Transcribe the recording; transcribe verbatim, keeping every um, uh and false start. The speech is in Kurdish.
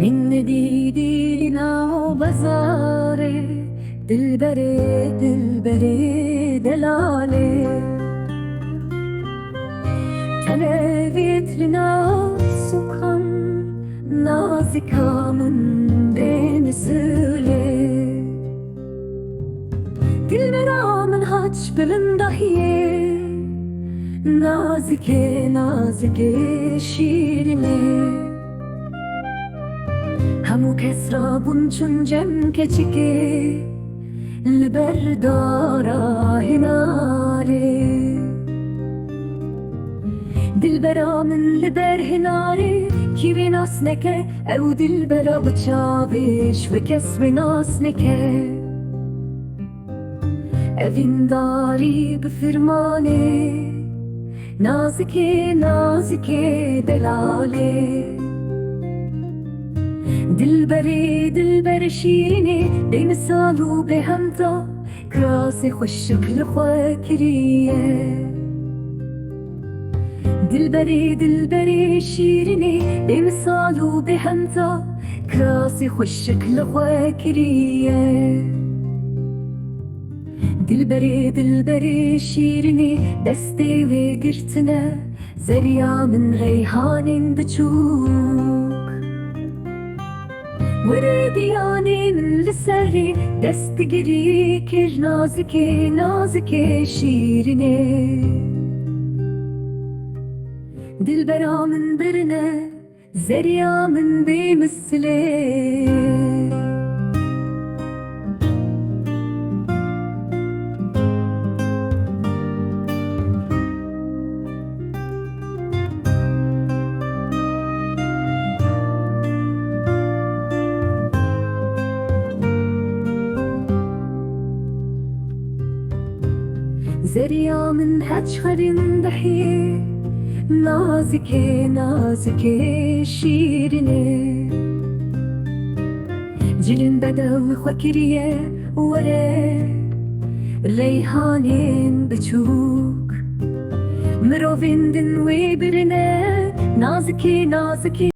Min nedî dî nav bazarê, dilberê, dilberê delalê. Tenê vît li nav sûkan, nazika min bê misilê. Dilbera min haç bilindahiyê, nazikê, nazikê şîrinê. Hemû kes rabûn çûn cem keçikê, li ber dara hinarê. Dilbera min li ber hinarê, kî wê nas neke, ew dilbera bi çavê ji wê kes wê nas neke. Evîndarî bi firmanê, nazikê, nazikê delalê. Dilberê, dilberê şîrînê, bêmisal û bêhemta, kirasê xweşik li xwe kiriye. Dilberê, dilberê şîrînê, bêmisal û bêhemta, kirasê xweşik li xwe kiriye. Dilberê, dilberê şîrînê, destê wê girtine, zeriya min reyhanên biçûk. Were diyanê min li serê, destgirî kir nazikê, nazikê şîrînê. Dilbera min birine, zeriya min bê misilê. Zeriya min heç xerin dihê, nazikê, nazikê şîrînê. Cilin bedel xwe kiriye, were reyhanên biçûk. Mirovên din wê birine, nazikê, nazikê